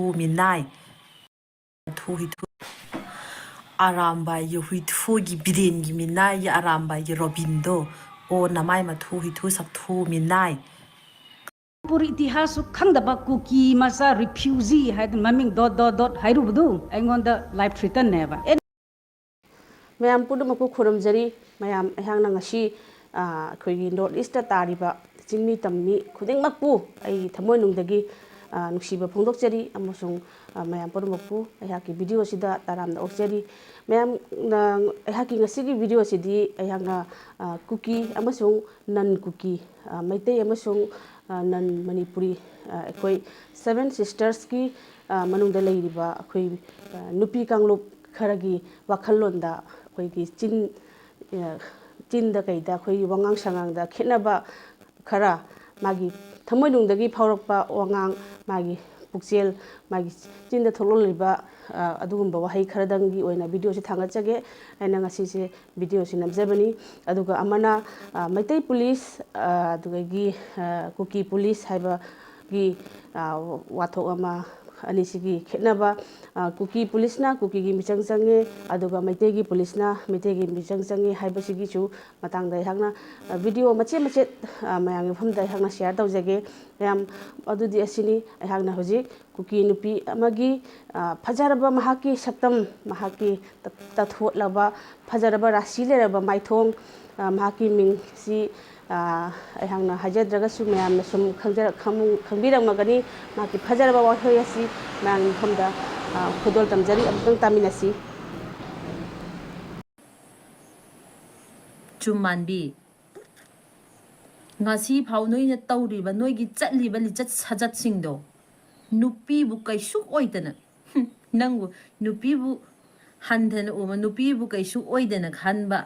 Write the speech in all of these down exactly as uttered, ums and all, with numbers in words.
ꯃꯤꯅꯥꯏ꯫ ꯃꯊꯨ ꯍꯨꯏꯊꯨ꯫ ꯑꯔꯥꯝꯕꯥꯏꯒꯤ ꯍꯨꯏꯊꯨꯒꯤ ꯕꯤꯔꯦꯟꯒꯤ ꯃꯤꯅꯥꯏꯒꯤ ꯑꯔꯥꯝꯕꯥꯏꯒꯤ ꯔꯣꯕꯤꯟꯗꯣ꯫ ꯑꯣ ꯅꯃꯥꯏ ꯃꯊꯨ ꯍꯨꯏꯊꯨ ꯁꯛꯊꯨ ꯃꯤꯅꯥꯏ꯫ ꯃꯅꯤꯄꯨꯔ ꯏꯇꯤꯍꯥꯁꯁꯨ ꯈꯪꯗꯕ ꯀꯨꯀꯤ ꯃꯆꯥ ꯔꯤꯐ꯭ꯌꯨꯖꯤ ꯍꯥꯏꯗꯅ ꯃꯃꯤꯡ ꯗꯣꯠ ꯗꯣꯠ ꯗꯣꯠ ꯍꯥꯏꯔꯨꯕꯗꯨ ꯑꯩꯉꯣꯟꯗ ꯂꯥꯏꯐ ꯊ꯭ꯔꯤꯇꯟꯅꯦꯕ꯫ ꯑꯦ, ꯃꯌꯥꯝ ꯄꯨꯝꯅꯃꯛꯄꯨ ꯈꯨꯔꯨꯝꯖꯔꯤ꯫ ꯃꯌꯥꯝ, ꯑꯩꯍꯥꯛꯅ ꯉꯁꯤ, ꯑ, ꯑꯩꯈꯣꯏꯒꯤ ꯅꯣꯔꯠ ꯏꯁꯇ ꯇꯥꯔꯤꯕ ꯆꯤꯡꯃꯤ ꯇꯝꯃꯤ ꯈꯨꯗꯤꯡꯃꯛꯄꯨ ꯑꯩ ꯊꯃꯣꯏꯅꯨꯡꯗꯒꯤ, ꯑ, ꯅꯨꯡꯁꯤꯕ ꯐꯣꯡꯗꯣꯛꯆꯔꯤ ꯑꯃꯁꯨꯡ, ꯑ, ꯃꯌꯥꯝ ꯄꯨꯝꯅꯃꯛꯄꯨ ꯑꯩꯍꯥꯛꯀꯤ ꯚꯤꯗꯤꯑꯣꯁꯤꯗ ꯇꯔꯥꯝꯅ ꯑꯣꯛꯆꯔꯤ꯫ ꯃꯌꯥꯝ, ꯑ, ꯑꯩꯍꯥꯛꯀꯤ ꯉꯁꯤꯒꯤ ꯚꯤꯗꯤꯑꯣꯁꯤꯗꯤ ꯑꯩꯍꯥꯛꯅ, ꯑ, ꯀꯨꯀꯤ ꯑꯃꯁꯨꯡ ꯅꯟ ꯀꯨꯀꯤ, ꯑ, ꯃꯩꯇꯩ ꯑꯃꯁꯨꯡ, ꯑ, ꯅꯟ ꯃꯅꯤꯄꯨꯔꯤ, ꯑ, ꯑꯩꯈꯣꯏ ꯁꯚꯦꯟ ꯁꯤꯁꯇꯔꯁꯀꯤ, ꯑ, ꯃꯅꯨꯡꯗ ꯂꯩꯔꯤꯕ ꯑꯩꯈꯣꯏ, ꯑ, ꯅꯨꯄꯤ ꯀꯥꯡꯂꯨꯞ ꯈꯔꯒꯤ ꯋꯥꯈꯜꯂꯣꯟꯗ ꯑꯩꯈꯣꯏꯒꯤ ꯆꯤꯟ, ꯑ, ꯆꯤꯟꯗ ꯀꯩꯗ ꯑꯩꯈꯣꯏꯒꯤ ꯋꯥꯉꯥꯡ ꯁꯉꯥꯡꯗ ꯈꯦꯠꯅꯕ ꯈꯔ, ꯃꯥꯒꯤ ꯊꯃꯣꯏꯅꯨꯡꯗꯒꯤ ꯐꯥꯎꯔꯛꯄ ꯋꯥꯉꯥꯡ, ꯃꯥꯒꯤ ꯄꯨꯛꯆꯦꯜ, ꯃꯥꯒꯤ ꯆꯤꯟꯗ ꯊꯣꯛꯂꯛꯂꯤꯕ, ꯑ, ꯑꯗꯨꯒꯨꯝꯕ ꯋꯥꯍꯩ ꯈꯔꯗꯪꯒꯤ ꯑꯣꯏꯅ ꯚꯤꯗꯤꯑꯣꯁꯤ ꯊꯥꯡꯒꯠꯆꯒꯦ꯫ ꯑꯩꯅ ꯉꯁꯤꯁꯦ ꯚꯤꯗꯤꯑꯣꯁꯤ ꯅꯝꯖꯕꯅꯤ꯫ ꯑꯗꯨꯒ ꯑꯃꯅ, ꯑ, ꯃꯩꯇꯩ ꯄꯨꯂꯤꯁ, ꯑ, ꯑꯗꯨꯗꯒꯤ, ꯑ, ꯀꯨꯀꯤ ꯄꯨꯂꯤꯁ ꯍꯥꯏꯕꯒꯤ, ꯑ, ꯋꯥꯊꯣꯛ ꯑꯃ, ꯑꯅꯤꯁꯤꯒꯤ ꯈꯦꯠꯅꯕ꯫ ꯑ, ꯀꯨꯀꯤ ꯄꯨꯂꯤꯁꯅ ꯀꯨꯀꯤꯒꯤ ꯃꯤꯆꯪ ꯆꯪꯉꯦ, ꯑꯗꯨꯒ ꯃꯩꯇꯩꯒꯤ ꯄꯨꯂꯤꯁꯅ ꯃꯩꯇꯩꯒꯤ ꯃꯤꯆꯪ ꯆꯪꯉꯦ ꯍꯥꯏꯕꯁꯤꯒꯤꯁꯨ ꯃꯇꯥꯡꯗ ꯑꯩꯍꯥꯛꯅ, ꯑ, ꯚꯤꯗꯤꯑꯣ ꯃꯆꯦꯠ ꯃꯆꯦꯠ, ꯑ, ꯃꯌꯥꯝꯒꯤ ꯃꯐꯝꯗ ꯑꯩꯍꯥꯛꯅ ꯁꯤꯌꯥꯔ ꯇꯧꯖꯒꯦ꯫ ꯃꯌꯥꯝ, ꯑꯗꯨꯗꯤ ꯑꯁꯤꯅꯤ ꯑꯩꯍꯥꯛꯅ ꯍꯧꯖꯤꯛ ꯀꯨꯀꯤ ꯅꯨꯄꯤ ꯑꯃꯒꯤ, ꯑ, ꯐꯖꯔꯕ ꯃꯍꯥꯛꯀꯤ ꯁꯛꯇꯝ, ꯃꯍꯥꯛꯀꯤ ꯇ-, ꯇꯊꯣꯠꯂꯕ, ꯐꯖꯔꯕ ꯔꯥꯁꯤ ꯂꯩꯔꯕ ꯃꯥꯏꯊꯣꯡ, ꯑ, ꯃꯍꯥꯛꯀꯤ ꯃꯤꯡꯁꯤ, ꯑ, ꯑꯩꯍꯥꯛꯅ ꯍꯥꯏꯖꯗ꯭ꯔꯒꯁꯨ ꯃꯌꯥꯝꯅ ꯁꯨꯝ ꯈꯪꯖꯔ-, ꯈꯪ-, ꯈꯪꯕꯤꯔꯝꯃꯒꯅꯤ꯫ ꯃꯍꯥꯛꯀꯤ ꯐꯖꯔꯕ ꯋꯥꯍꯩ ꯑꯁꯤ ꯃꯌꯥꯝꯒꯤ ꯃꯐꯝꯗ, ꯑ, ꯈꯨꯗꯣꯜ ꯇꯝꯖꯔꯤ꯫ ꯑꯃꯨꯛꯇꯪ ꯇꯥꯃꯤꯟꯅꯁꯤ꯫ ꯆꯨꯝꯃꯥꯟꯕꯤ, ꯉꯁꯤ ꯐꯥꯎ ꯅꯣꯏꯅ ꯇꯧꯔꯤꯕ, ꯅꯣꯏꯒꯤ ꯆꯠꯂꯤꯕ ꯂꯤꯆꯠ ꯁꯥꯖꯠꯁꯤꯡꯗꯣ ꯅꯨꯄꯤꯕꯨ ꯀꯩꯁꯨ ꯑꯣꯏꯗꯅ, ꯍꯨꯝ, ꯅꯪꯕꯨ ꯅꯨꯄꯤꯕꯨ ꯍꯟꯊꯅ ꯎꯕ, ꯅꯨꯄꯤꯕꯨ ꯀꯩꯁꯨ ꯑꯣꯏꯗꯅ ꯈꯟꯕ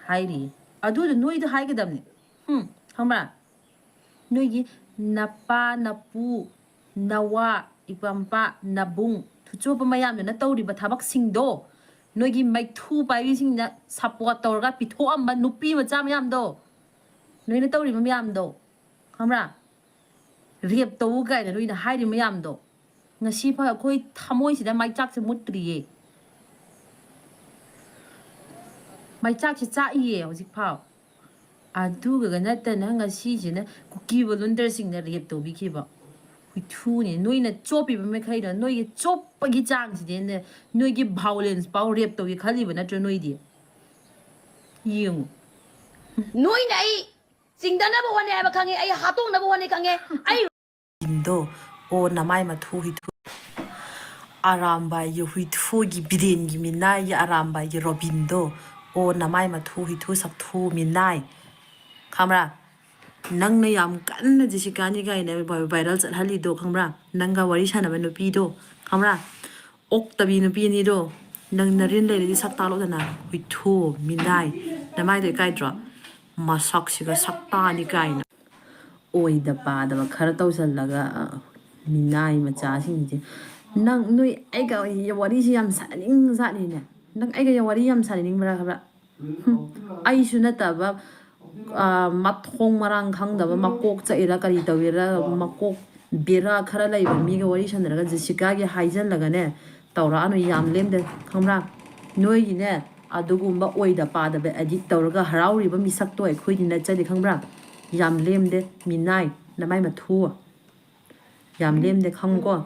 ꯍꯥꯏꯔꯤ꯫ ꯑꯗꯨꯗꯣ ꯅꯣꯏꯗ ꯍꯥꯏꯒꯗꯕꯅꯤ꯫ ꯍꯨꯝ, ꯈꯪꯕ꯭ꯔꯥ? ꯅꯣꯏꯒꯤ ꯅꯄꯥ, ꯅꯄꯨ, ꯅꯋꯥ, ꯏꯄꯥ, ꯃꯄꯥ, ꯅꯕꯨꯡ, ꯊꯨꯆꯣꯞꯄ ꯃꯌꯥꯝꯗꯨꯅ ꯇꯧꯔꯤꯕ ꯊꯕꯛꯁꯤꯡꯗꯣ, ꯅꯣꯏꯒꯤ ꯃꯩꯊꯨ ꯄꯥꯏꯕꯤꯁꯤꯡꯅ ꯁꯞꯄꯣꯔꯠ ꯇꯧꯔꯒ ꯄꯤꯊꯣꯛꯑꯝꯕ ꯅꯨꯄꯤ ꯃꯆꯥ ꯃꯌꯥꯝꯗꯣ, ꯅꯣꯏꯅ ꯇꯧꯔꯤꯕ ꯃꯌꯥꯝꯗꯣ, ꯈꯪꯕ꯭ꯔꯥ? ꯔꯦꯞ ꯇꯧ ꯀꯥꯏꯅ ꯅꯣꯏꯅ ꯍꯥꯏꯔꯤꯕ ꯃꯌꯥꯝꯗꯣ, ꯉꯁꯤ ꯐꯥꯎ ꯑꯩꯈꯣꯏ ꯊꯃꯣꯏꯁꯤꯗ ꯃꯩꯆꯥꯛꯁꯦ ꯃꯨꯠꯇ꯭ꯔꯤꯌꯦ꯫ ꯃꯩꯆꯥꯛꯁꯦ ꯆꯥꯛꯏꯌꯦ ꯍꯧꯖꯤꯛ ꯐꯥꯎ꯫ ꯑꯗꯨꯒ ꯅꯠꯇꯅ ꯉꯁꯤꯁꯤꯅ ꯀꯨꯀꯤ ꯚꯣꯂꯨꯟꯇꯤꯌꯔꯁꯤꯡꯅ ꯔꯦꯞ ꯇꯧꯕꯤꯈꯤꯕ ꯍꯨꯏꯊꯨꯅꯤ꯫ ꯅꯣꯏꯅ ꯆꯣꯞꯄꯤꯕ ꯃꯈꯩꯗꯣ, ꯅꯣꯏꯒꯤ ꯆꯣꯞꯄꯒꯤ ꯆꯥꯡꯁꯤꯗꯤ ꯅ-, ꯅꯣꯏꯒꯤ ꯚꯥꯏꯑꯣꯂꯦꯟꯁ ꯐꯥꯎ ꯔꯦꯞ ꯇꯧꯒꯦ ꯈꯜꯂꯤꯕ ꯅꯠꯇ꯭ꯔꯣ ꯅꯣꯏꯗꯤ? ꯌꯦꯡꯉꯨ꯫ ꯅꯣꯏꯅ ꯑꯩ ꯆꯤꯡꯗꯅꯕ ꯍꯣꯠꯅꯩ ꯍꯥꯏꯕ ꯈꯪꯉꯦ, ꯑꯩ ꯍꯥꯠꯇꯣꯛꯅꯕ ꯍꯣꯠꯅꯩ ꯈꯪꯉꯦ꯫ ꯑꯩ ꯕꯤꯟꯗꯣ, ꯑꯣ ꯅꯃꯥꯏ ꯃꯊꯨ ꯍꯨꯏꯊꯨ꯫ ꯑꯔꯥꯝꯕꯥꯏꯒꯤ ꯍꯨꯏꯊꯨꯒꯤ ꯕꯤꯔꯦꯟꯒꯤ ꯃꯤꯅꯥꯏꯒꯤ ꯑꯔꯥꯝꯕꯥꯏꯒꯤ ꯔꯣꯕꯤꯟꯗꯣ, ꯑꯣ ꯅꯃꯥꯏ ꯃꯊꯨ ꯍꯨꯏꯊꯨ ꯁꯛꯊꯨ ꯃꯤꯅꯥꯏ꯫ ꯈꯪꯕ꯭ꯔꯥ? ꯅꯪꯅ ꯌꯥꯝ ꯀꯟꯅ ꯖꯦꯁꯤꯀꯥꯅꯤ ꯀꯥꯏꯅ ꯚꯥꯏ-, ꯚꯥꯏꯔꯦꯜ ꯆꯠꯍꯜꯂꯤꯗꯣ ꯈꯪꯕ꯭ꯔꯥ? ꯅꯪꯒ ꯋꯥꯔꯤ ꯁꯥꯟꯅꯕ ꯅꯨꯄꯤꯗꯣ ꯈꯪꯕ꯭ꯔꯥ? ꯑꯣꯛꯇꯕꯤ ꯅꯨꯄꯤ ꯑꯅꯤꯗꯣ, ꯅꯪ ꯅꯔꯤꯟ ꯂꯩꯔꯗꯤ ꯁꯛ ꯇꯥꯛꯂꯛꯑꯣꯗꯅ꯫ ꯍꯨꯏꯊꯨ, ꯃꯤꯅꯥꯏ, ꯅꯃꯥꯏꯗꯣ ꯏꯀꯥꯏꯗ꯭ꯔꯣ? ꯃꯁꯛꯁꯤꯒ ꯁꯛꯇꯥꯅꯤ ꯀꯥꯏꯅ꯫ ꯑꯣꯏꯗ ꯄꯥꯗꯕ ꯈꯔ ꯇꯧꯁꯜꯂꯒ, ꯑ, ꯃꯤꯅꯥꯏ ꯃꯆꯥꯁꯤꯡꯁꯦ꯫ ꯅꯪ, ꯅꯣꯏ ꯑꯩꯒ ꯋꯥꯔꯤꯁꯤ ꯌꯥꯝ ꯁꯥꯟꯅꯅꯤꯡꯖꯥꯠꯅꯤꯅꯦ꯫ ꯅꯪ ꯑꯩꯒ ꯋꯥꯔꯤ ꯌꯥꯝ ꯁꯥꯟꯅꯅꯤꯡꯕ꯭ꯔꯥ ꯈꯪꯕ꯭ꯔꯥ? ꯍꯨꯝ, ꯑꯩꯁꯨ ꯅꯠꯇꯕ, ꯑ, ꯃꯊꯣꯡ ꯃꯔꯥꯡ ꯈꯪꯗꯕ, ꯃꯀꯣꯛ ꯆꯠꯏꯔꯥ ꯀꯔꯤ ꯇꯧꯏꯔꯥ, ꯃꯀꯣꯛ ꯕꯦꯔꯥ ꯈꯔ ꯂꯩꯕ ꯃꯤꯒ ꯋꯥꯔꯤ ꯁꯥꯟꯅꯔꯒ ꯖꯦꯁꯤꯀꯥꯒꯤ ꯍꯥꯏꯖꯜꯂꯒꯅꯦ, ꯇꯧꯔꯛꯑꯅꯨ, ꯌꯥꯝ ꯂꯦꯝꯗꯦ, ꯈꯪꯕ꯭ꯔꯥ? ꯅꯣꯏꯒꯤꯅꯦ, ꯑꯗꯨꯒꯨꯝꯕ ꯑꯣꯏꯗ ꯄꯥꯗꯕ edit ꯇꯧꯔꯒ ꯍꯔꯥꯎꯔꯤꯕ ꯃꯤꯁꯛꯇꯣ ꯑꯩꯈꯣꯏꯗꯤ ꯅꯠꯆꯗꯦ, ꯈꯪꯕ꯭ꯔꯥ? ꯌꯥꯝ ꯂꯦꯝꯗꯦ, ꯃꯤꯅꯥꯏ, ꯅꯃꯥꯏ ꯃꯊꯨ꯫ ꯌꯥꯝ ꯂꯦꯝꯗꯦ, ꯈꯪꯉꯨꯀꯣ꯫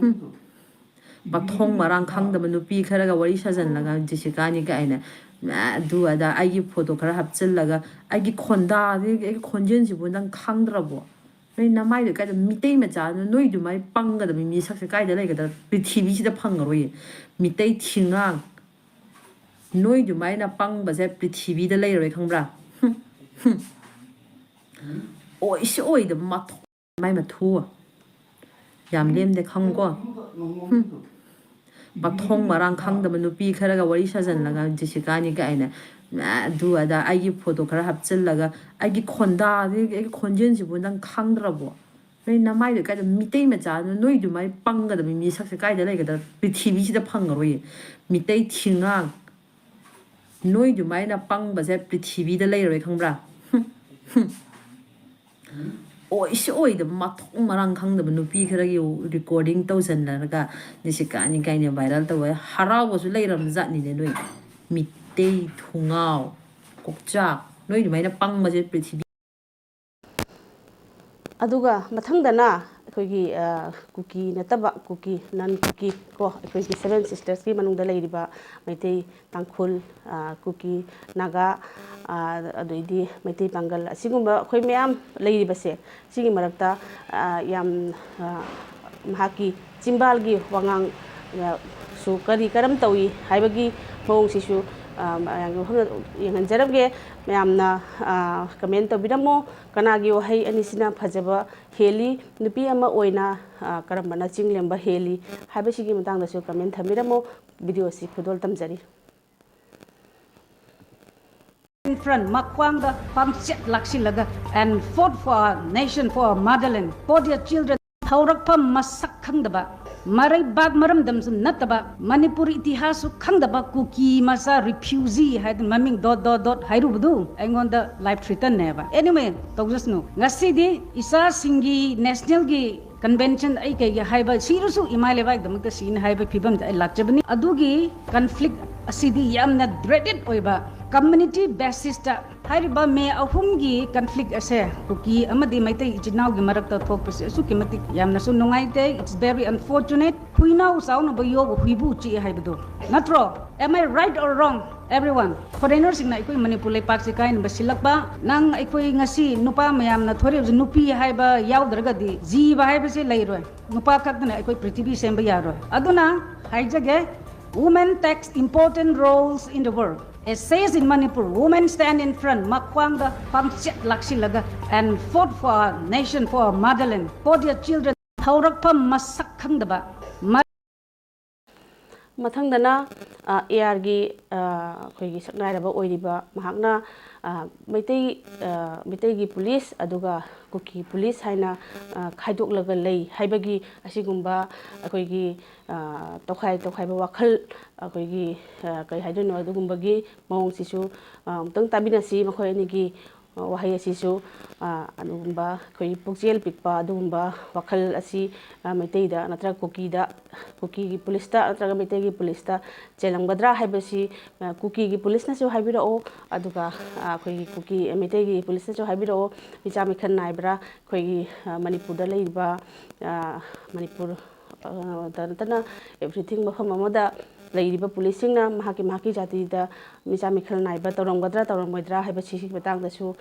ꯍꯨꯝ꯫ ꯃꯊꯣꯡ ꯃꯔꯥꯡ ꯈꯪꯗꯕ ꯅꯨꯄꯤ ꯈꯔꯒ ꯋꯥꯔꯤ ꯁꯥꯖꯜꯂꯒ ꯖꯦꯁꯤꯀꯥꯅꯤ ꯀꯥꯏꯅ, ꯃꯥ, ꯑꯗꯨ ꯑꯗꯥ, ꯑꯩꯒꯤ ꯐꯣꯇꯣ ꯈꯔ ꯍꯥꯞꯆꯤꯜꯂꯒ, ꯑꯩꯒꯤ ꯈꯣꯟꯗꯥꯗꯤ, ꯑꯩꯒꯤ ꯈꯣꯟꯖꯦꯜꯁꯤꯕꯨ ꯅꯪ ꯈꯪꯗ꯭ꯔꯕꯣ? ꯅꯣꯏ ꯅꯃꯥꯏꯗꯣ ꯀꯥꯏꯗ, ꯃꯤꯇꯩ ꯃꯆꯥ, ꯅꯣꯏ ꯑꯗꯨꯃꯥꯏꯅ ꯄꯪꯒꯗꯕ ꯃꯤꯁꯛꯁꯦ ꯀꯥꯏꯗ ꯂꯩꯒꯗ꯭ꯔꯥ? ꯄ꯭ꯔꯤꯊꯤꯕꯤꯁꯤꯗ ꯐꯪꯉꯔꯣꯏꯌꯦ꯫ ꯃꯤꯇꯩ ꯊꯤꯉꯥꯡ, ꯅꯣꯏ ꯑꯗꯨꯃꯥꯏꯅ ꯄꯪꯕꯁꯦ ꯄ꯭ꯔꯤꯊꯤꯕꯤꯗ ꯂꯩꯔꯔꯣꯏ, ꯈꯪꯕ꯭ꯔꯥ? ꯍꯨꯝ, ꯍꯨꯝ꯫ ꯑꯣꯏꯁꯨ ꯑꯣꯏꯗꯕ ꯃꯊꯣꯡ ꯃꯥꯏ ꯃꯊꯨ꯫ ꯌꯥꯝ ꯂꯦꯝꯗꯦ, ꯈꯪꯉꯨꯀꯣ꯫ ꯍꯨꯝ꯫ ꯃꯊꯣꯡ ꯃꯔꯥꯡ ꯈꯪꯗꯕ ꯅꯨꯄꯤ ꯈꯔꯒ ꯋꯥꯔꯤ ꯁꯥꯖꯜꯂꯒ ꯖꯦꯁꯤꯀꯥꯅꯤ ꯀꯥꯏꯅ, ꯃꯥ, ꯑꯗꯨ ꯑꯗꯥ, ꯑꯩꯒꯤ ꯐꯣꯇꯣ ꯈꯔ ꯍꯥꯞꯆꯤꯜꯂꯒ, ꯑꯩꯒꯤ ꯈꯣꯟꯗꯥꯗꯤ, ꯑꯩꯒꯤ ꯈꯣꯟꯖꯦꯜꯁꯤꯕꯨ ꯅꯪ ꯈꯪꯗ꯭ꯔꯕꯣ? ꯅꯣꯏ ꯅꯃꯥꯏꯗꯣ ꯀꯥꯏꯗ, ꯃꯤꯇꯩ ꯃꯆꯥ, ꯅꯣꯏ ꯑꯗꯨꯃꯥꯏꯅ ꯄꯪꯒꯗꯕ ꯃꯤꯁꯛꯁꯦ ꯀꯥꯏꯗ ꯂꯩꯒꯗ꯭ꯔꯥ? ꯄ꯭ꯔꯤꯊꯤꯕꯤꯁꯤꯗ ꯐꯪꯉꯔꯣꯏꯌꯦ꯫ ꯃꯤꯇꯩ ꯊꯤꯉꯥꯡ, ꯅꯣꯏ ꯑꯗꯨꯃꯥꯏꯅ ꯄꯪꯕꯁꯦ ꯄ꯭ꯔꯤꯊꯤꯕꯤꯗ ꯂꯩꯔꯔꯣꯏ, ꯈꯪꯕ꯭ꯔꯥ? ꯍꯨꯝ, ꯍꯨꯝ꯫ ꯑꯣꯏꯁꯨ ꯑꯣꯏꯗꯕ, ꯃꯊꯣꯡ ꯃꯔꯥꯡ ꯈꯪꯗꯕ ꯅꯨꯄꯤ ꯈꯔꯒꯤ recording ꯇꯧꯁꯟꯅꯔꯒ ꯅꯤꯁꯤꯀꯥꯅꯤ ꯀꯥꯏꯅ viral ꯇꯧꯋꯦ꯫ ꯍꯔꯥꯎꯕꯁꯨ ꯂꯩꯔꯝꯖꯥꯠꯅꯤꯅꯦ ꯅꯣꯏ꯫ ꯃꯤꯇꯩ ꯊꯨꯡꯉꯥꯎ, ꯀꯣꯛꯆꯥꯛ, ꯅꯣꯏ ꯑꯗꯨꯃꯥꯏꯅ ꯄꯪꯕꯁꯦ ꯄ꯭ꯔꯤꯊꯤꯕꯤ ꯑꯗꯨꯒ ꯃꯊꯪꯗꯅ ꯑꯩꯈꯣꯏꯒꯤ, ꯑ, ꯀꯨꯀꯤ ꯅꯠꯇꯕ, ꯀꯨꯀꯤ, non ꯀꯨꯀꯤ ꯀꯣ, ꯑꯩꯈꯣꯏꯒꯤ Seven Sistersꯀꯤ ꯃꯅꯨꯡꯗ ꯂꯩꯔꯤꯕ ꯃꯩꯇꯩ, ꯇꯥꯡꯈꯨꯜ, ꯑ, ꯀꯨꯀꯤ, ꯅꯥꯒꯥ, ꯑ, ꯑꯗꯩꯗꯤ ꯃꯩꯇꯩ ꯄꯥꯡꯒꯜ, ꯑꯁꯤꯒꯨꯝꯕ ꯑꯩꯈꯣꯏ ꯃꯌꯥꯝ ꯂꯩꯔꯤꯕꯁꯦ, ꯁꯤꯒꯤ ꯃꯔꯛꯇ, ꯑ, ꯌꯥꯝ, ꯑ, ꯃꯍꯥꯛꯀꯤ ꯆꯤꯝꯕꯥꯜꯒꯤ ꯋꯥꯉꯥꯡ, ꯑ, ꯁꯨ ꯀꯔꯤ ꯀꯔꯝ ꯇꯧꯏ ꯍꯥꯏꯕꯒꯤ ꯃꯑꯣꯡꯁꯤꯁꯨ, ꯑ, ꯃꯌꯥꯝꯒꯤ ꯃꯐꯝꯗ ꯌꯦꯡꯍꯟꯖꯔꯝꯒꯦ꯫ ꯃꯌꯥꯝꯅ, ꯑ, comment ꯇꯧꯕꯤꯔꯝꯃꯣ꯫ ꯀꯅꯥꯒꯤ ꯋꯥꯍꯩ ꯑꯅꯤꯁꯤꯅ ꯐꯖꯕ ꯍꯦꯜꯂꯤ? ꯅꯨꯄꯤ ꯑꯃ ꯑꯣꯏꯅ, ꯑ, ꯀꯔꯝꯕꯅ ꯆꯤꯡ ꯂꯦꯝꯕ ꯍꯦꯜꯂꯤ ꯍꯥꯏꯕꯁꯤꯒꯤ ꯃꯇꯥꯡꯗꯁꯨ comment ꯊꯝꯕꯤꯔꯝꯃꯣ꯫ Video ꯑꯁꯤ ꯈꯨꯗꯣꯜ ꯇꯝꯖꯔꯤ꯫ In front, ꯃꯈ꯭ꯋꯥꯡꯗ ꯄꯥꯝꯆꯦꯠ ꯂꯥꯛꯁꯤꯜꯂꯒ, and fought for our nation, for our motherland, for their children. ꯍꯧꯔꯛꯐꯝ ꯃꯁꯛ ꯈꯪꯗꯕ, ꯃꯔꯩꯕꯥꯛ ꯃꯔꯝꯗꯝꯁꯨ ꯅꯠꯇꯕ, ꯃꯅꯤꯄꯨꯔ ꯏꯇꯤꯍꯥꯁꯁꯨ ꯈꯪꯗꯕ ꯀꯨꯀꯤ ꯃꯆꯥ refugee ꯍꯥꯏꯗꯅ ꯃꯃꯤꯡ dot dot dot ꯍꯥꯏꯔꯨꯕꯗꯨ ꯑꯩꯉꯣꯟꯗ life threatenꯅꯦꯕ꯫ Anyway, ꯇꯧꯖꯁꯅꯨ꯫ ꯉꯁꯤꯗꯤ ꯏꯆꯥꯁꯤꯡꯒꯤ nationalꯒꯤ convention ꯑꯩ ꯀꯩꯒꯤ ꯍꯥꯏꯕ, ꯁꯤꯔꯁꯨ ꯏꯃꯥ ꯂꯩꯕꯥꯛꯀꯤꯗꯃꯛꯇ ꯁꯤꯅꯤ ꯍꯥꯏꯕ ꯐꯤꯕꯝꯗ ꯑꯩ ꯂꯥꯛꯆꯕꯅꯤ꯫ ꯑꯗꯨꯒꯤ conflict ꯑꯁꯤꯗꯤ ꯌꯥꯝꯅ dreaded ꯑꯣꯏꯕ community basisꯇ ꯍꯥꯏꯔꯤꯕ ꯃꯦ ꯑꯍꯨꯝꯒꯤ conflict ꯑꯁꯦ ꯀꯨꯀꯤ ꯑꯃꯗꯤ ꯃꯩꯇꯩ ꯏꯆꯤꯟ ꯏꯅꯥꯎꯒꯤ ꯃꯔꯛꯇ ꯊꯣꯛꯄꯁꯦ ꯑꯁꯨꯛꯀꯤ ꯃꯇꯤꯛ ꯌꯥꯝꯅꯁꯨ ꯅꯨꯡꯉꯥꯏꯇꯦ꯫ It's very unfortunate. ꯍꯨꯏꯅꯥꯎ ꯆꯥꯎꯅꯕ ꯌꯣꯛꯄ ꯍꯨꯏꯕꯨ ꯆꯤꯛꯑꯦ ꯍꯥꯏꯕꯗꯣ ꯅꯠꯇ꯭ꯔꯣ? Am I right or wrong, everyone? Foreignerꯁꯤꯡꯅ ꯑꯩꯈꯣꯏ ꯃꯅꯤꯄꯨꯔ ꯂꯩꯄꯥꯛꯁꯦ ꯀꯥꯏꯅꯕ ꯁꯤꯜꯂꯛꯄ, ꯅꯪ ꯑꯩꯈꯣꯏ ꯉꯁꯤ ꯅꯨꯄꯥ ꯃꯌꯥꯝꯅ ꯊꯣꯔꯛꯏꯕꯁꯦ, ꯅꯨꯄꯤ ꯍꯥꯏꯕ ꯌꯥꯎꯗ꯭ꯔꯒꯗꯤ ꯖꯤꯕ ꯍꯥꯏꯕꯁꯦ ꯂꯩꯔꯣꯏ꯫ ꯅꯨꯄꯥ ꯈꯛꯇꯅ ꯑꯩꯈꯣꯏ ꯄ꯭ꯔꯤꯊꯤꯕꯤ ꯁꯦꯝꯕ ꯌꯥꯔꯣꯏ꯫ ꯑꯗꯨꯅ ꯍꯥꯏꯖꯒꯦ, women takes important roles in the world. As says in Manipur, women stand in front, ꯃꯈ꯭ꯋꯥꯡꯗ ꯄꯥꯝꯆꯦꯠ ꯂꯥꯛꯁꯤꯜꯂꯒ, and fought for our nation, for our motherland, for their children. ꯍꯧꯔꯛꯐꯝ ꯃꯁꯛ ꯈꯪꯗꯕ, ꯃ- ꯃꯊꯪꯗꯅ, ꯑ, ARꯒꯤ, ꯑ, ꯑꯩꯈꯣꯏꯒꯤ ꯁꯛꯅꯥꯏꯔꯕ ꯑꯣꯏꯔꯤꯕ ꯃꯍꯥꯛꯅ, ꯑ, ꯃꯩꯇꯩ, ꯑ, ꯃꯩꯇꯩꯒꯤ ꯄꯨꯂꯤꯁ ꯑꯗꯨꯒ ꯀꯨꯀꯤ ꯄꯨꯂꯤꯁ ꯍꯥꯏꯅ, ꯑ, ꯈꯥꯏꯗꯣꯛꯂꯒ ꯂꯩ ꯍꯥꯏꯕꯒꯤ ꯑꯁꯤꯒꯨꯝꯕ ꯑꯩꯈꯣꯏꯒꯤ, ꯑ, ꯇꯣꯈꯥꯏ ꯇꯣꯈꯥꯏꯕ ꯋꯥꯈꯜ, ꯑꯩꯈꯣꯏꯒꯤ, ꯑ, ꯀꯔꯤ ꯍꯥꯏꯗꯣꯏꯅꯣ, ꯑꯗꯨꯒꯨꯝꯕꯒꯤ ꯃꯑꯣꯡꯁꯤꯁꯨ, ꯑ, ꯑꯃꯨꯛꯇꯪ ꯇꯥꯕꯤꯟꯅꯁꯤ꯫ ꯃꯈꯣꯏ ꯑꯅꯤꯒꯤ ꯋꯥꯍꯩ ꯑꯁꯤꯁꯨ ꯑꯗꯨꯒꯨꯝꯕ ꯑꯩꯈꯣꯏ ꯄꯨꯛꯆꯦꯜ ꯄꯤꯛꯄ ꯑꯗꯨꯒꯨꯝꯕ ꯋꯥꯈꯜ ꯑꯁꯤ ꯃꯩꯇꯩꯗ ꯅꯠꯇ꯭ꯔꯒ ꯀꯨꯀꯤꯗ, ꯀꯨꯀꯤꯒꯤ ꯄꯨꯂꯤꯁꯇ ꯅꯠꯇ꯭ꯔꯒ ꯃꯩꯇꯩꯒꯤ ꯄꯨꯂꯤꯁꯇ ꯆꯦꯜꯂꯝꯒꯗ꯭ꯔꯥ ꯍꯥꯏꯕꯁꯤ ꯀꯨꯀꯤꯒꯤ ꯄꯨꯂꯤꯁꯅꯁꯨ ꯍꯥꯏꯕꯤꯔꯛꯑꯣ, ꯑꯗꯨꯒ ꯑꯩꯈꯣꯏꯒꯤ ꯀꯨꯀꯤ ꯃꯩꯇꯩꯒꯤ ꯄꯨꯂꯤꯁꯅꯁꯨ ꯍꯥꯏꯕꯤꯔꯛꯑꯣ꯫ ꯃꯤꯆꯥ ꯃꯤꯈꯜ ꯅꯥꯏꯕ꯭ꯔꯥ? ꯑꯩꯈꯣꯏꯒꯤ ꯃꯅꯤꯄꯨꯔꯗ ꯂꯩꯔꯤꯕ ꯃꯅꯤꯄꯨꯔ ꯗ ꯅꯠꯇꯅ everything ꯃꯐꯝ ꯑꯃꯗ ꯂꯩꯔꯤꯕ ꯄꯨꯂꯤꯁꯁꯤꯡꯅ ꯃꯍꯥꯛꯀꯤ ꯃꯍꯥꯛꯀꯤ ꯖꯥꯇꯤꯗ ꯃꯤꯆꯥ ꯃꯤꯈꯜ ꯅꯥꯏꯕ ꯇꯧꯔꯝꯒꯗ꯭ꯔꯥ ꯇꯧꯔꯝꯃꯣꯏꯗ꯭ꯔꯥ ꯍꯥꯏꯕꯁꯤꯒꯤ ꯃꯇꯥꯡꯗꯁꯨ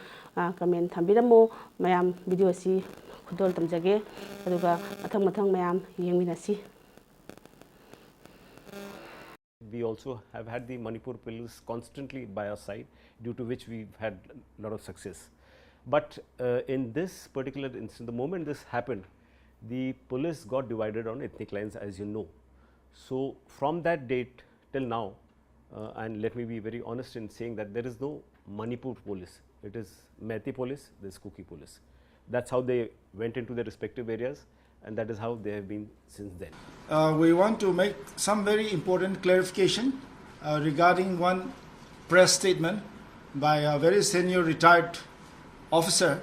comment ꯊꯝꯕꯤꯔꯝꯃꯨ꯫ ꯃꯌꯥꯝ video ꯑꯁꯤ ꯈꯨꯗꯣꯜ ꯇꯝꯖꯒꯦ, ꯑꯗꯨꯒ ꯃꯊꯪ ꯃꯊꯪ ꯃꯌꯥꯝ ꯌꯦꯡꯃꯤꯟꯅꯁꯤ꯫ We also have had the Manipur police constantly by our side, due to which we've had a lot of success. But uh, in this particular instance, the moment this happened, the police got divided on ethnic lines, as you know. So from that date till now, uh, and let me be very honest in saying that there is no Manipur police. It is Meitei police, this Kuki police. That's how they went into their respective areas, and that is how they have been since then. Uh, we want to make some very important clarification uh, regarding one press statement by a very senior retired officer,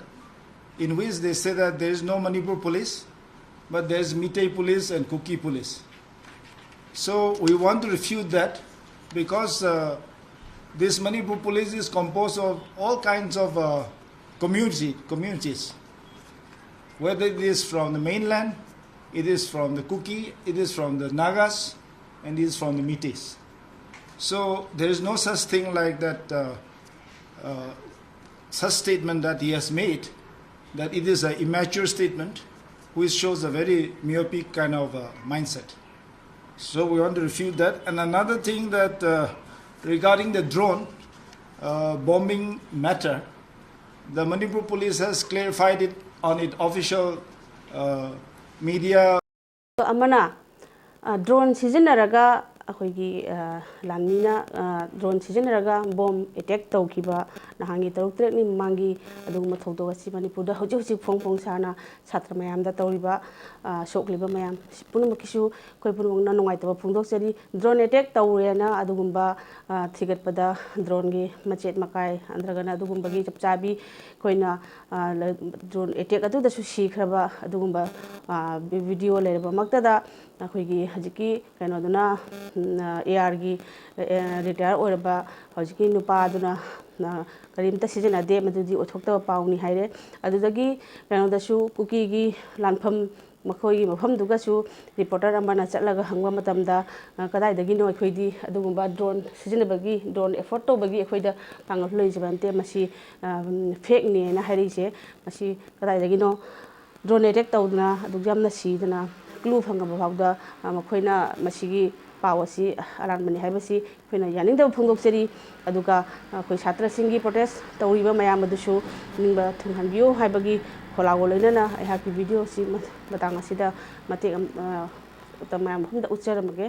in which they say that there is no Manipur police, but there is Meitei police and Kuki police. So we want to refute that, because uh, this Manipur police is composed of all kinds of uh, community, communities, whether it is from the mainland, it is from the Kuki, it is from the Nagas, and it is from the Meiteis. So there is no such thing like that, uh, uh, such statement that he has made, that it is an immature statement, which shows a very myopic kind of uh, mindset. So we want to refute that. And another thing that uh, regarding the drone uh, bombing matter, the Manipur police has clarified it on its official uh, media. ꯑꯃꯅ drone ꯁꯤꯖꯤꯟꯅꯔꯒ ꯑꯩꯈꯣꯏꯒꯤ ꯂꯥꯟꯃꯤꯅ drone ꯁꯤꯖꯤꯟꯅꯔꯒ bomb attack ꯇꯧꯈꯤꯕ ꯅꯍꯥꯟꯒꯤ ꯇꯔꯨꯛ ꯇꯔꯦꯠꯅꯤ ꯃꯃꯥꯡꯒꯤ ꯑꯗꯨꯒꯨꯝꯕ ꯊꯧꯗꯣꯛ ꯑꯁꯤ ꯃꯅꯤꯄꯨꯔꯗ ꯍꯧꯖꯤꯛ ꯍꯧꯖꯤꯛ ꯐꯣꯡ ꯐꯣꯡ ꯁꯥꯅ ꯁꯥꯇ꯭ꯔ ꯃꯌꯥꯝꯗ ꯇꯧꯔꯤꯕ, ꯁꯣꯛꯂꯤꯕ ꯃꯌꯥꯝ ꯄꯨꯝꯅꯃꯛꯀꯤꯁꯨ ꯑꯩꯈꯣꯏ ꯄꯨꯝꯅꯃꯛꯅ ꯅꯨꯡꯉꯥꯏꯇꯕ ꯐꯣꯡꯗꯣꯛꯆꯔꯤ꯫ ꯗ꯭ꯔꯣꯟ ꯑꯦꯇꯦꯛ ꯇꯧꯔꯦꯅ ꯑꯗꯨꯒꯨꯝꯕ ꯊꯤꯒꯠꯄꯗ ꯗ꯭ꯔꯣꯟꯒꯤ ꯃꯆꯦꯠ ꯃꯀꯥꯏ ꯅꯠꯇ꯭ꯔꯒꯅ ꯑꯗꯨꯒꯨꯝꯕꯒꯤ ꯆꯞ ꯆꯥꯕꯤ ꯑꯩꯈꯣꯏꯅ ꯗ꯭ꯔꯣꯟ ꯑꯦꯇꯦꯛ ꯑꯗꯨꯗꯁꯨ ꯁꯤꯈ꯭ꯔꯕ ꯑꯗꯨꯒꯨꯝꯕ ꯚꯤꯗꯤꯑꯣ ꯂꯩꯔꯕꯃꯛꯇꯗ, ꯑꯩꯈꯣꯏꯒꯤ ꯍꯧꯖꯤꯛꯀꯤ ꯀꯩꯅꯣꯗꯨꯅ, ꯑꯦ ꯑꯥꯔꯒꯤ ꯔꯤꯇꯥꯌꯔ ꯑꯣꯏꯔꯕ ꯍꯧꯖꯤꯛꯀꯤ ꯅꯨꯄꯥꯗꯨꯅ ꯀꯔꯤꯝꯇ ꯁꯤꯖꯤꯟꯅꯗꯦ, ꯃꯗꯨꯗꯤ ꯑꯣꯏꯊꯣꯛꯇꯕ ꯄꯥꯎꯅꯤ ꯍꯥꯏꯔꯦ꯫ ꯑꯗꯨꯗꯒꯤ ꯀꯩꯅꯣꯗꯁꯨ ꯀꯨꯀꯤꯒꯤ ꯂꯥꯟꯐꯝ, ꯃꯈꯣꯏꯒꯤ ꯃꯐꯝꯗꯨꯒꯁꯨ ꯔꯤꯄꯣꯔꯇꯔ ꯑꯃꯅ ꯆꯠꯂꯒ ꯍꯪꯕ ꯃꯇꯝꯗ, ꯀꯗꯥꯏꯗꯒꯤꯅꯣ, ꯑꯩꯈꯣꯏꯗꯤ ꯑꯗꯨꯒꯨꯝꯕ ꯗ꯭ꯔꯣꯟ ꯁꯤꯖꯤꯟꯅꯕꯒꯤ, ꯗ꯭ꯔꯣꯟ ꯑꯦꯐꯣꯔꯠ ꯇꯧꯕꯒꯤ ꯑꯩꯈꯣꯏꯗ ꯄꯥꯡꯒꯜ ꯂꯩꯖꯕ ꯅꯠꯇꯦ, ꯃꯁꯤ ꯐꯦꯛꯅꯦꯅ ꯍꯥꯏꯔꯛꯏꯁꯦ꯫ ꯃꯁꯤ ꯀꯗꯥꯏꯗꯒꯤꯅꯣ? ꯗ꯭ꯔꯣꯟ ꯑꯦꯇꯦꯛ ꯇꯧꯗꯅ ꯑꯗꯨꯛ ꯌꯥꯝꯅ ꯁꯤꯗꯅ ꯀ꯭ꯂꯨ ꯐꯪꯉꯕ ꯐꯥꯎꯗ ꯃꯈꯣꯏꯅ ꯃꯁꯤꯒꯤ ꯄꯥꯎ ꯑꯁꯤ ꯑꯔꯥꯟꯕꯅꯤ ꯍꯥꯏꯕꯁꯤ ꯑꯩꯈꯣꯏꯅ ꯌꯥꯅꯤꯡꯗꯕ ꯐꯣꯡꯗꯣꯛꯆꯔꯤ꯫ ꯑꯗꯨꯒ ꯑꯩꯈꯣꯏ ꯁꯥꯇ꯭ꯔꯁꯤꯡꯒꯤ ꯄ꯭ꯔꯣꯇꯦꯁ ꯇꯧꯔꯤꯕ ꯃꯌꯥꯝ ꯑꯗꯨꯁꯨ ꯅꯤꯡꯕ ꯊꯨꯡꯍꯟꯕꯤꯌꯨ ꯍꯥꯏꯕꯒꯤ ꯈꯣꯜꯂꯥꯎꯒ ꯂꯣꯏꯅꯅ ꯑꯩꯍꯥꯛꯀꯤ ꯚꯤꯗꯤꯑꯣꯁꯤ ꯃꯇꯥꯡ ꯑꯁꯤꯗ ꯃꯇꯦꯛ ꯑꯃ, ꯃꯌꯥꯝ ꯃꯐꯝꯗ ꯎꯠꯆꯔꯝꯃꯒꯦ꯫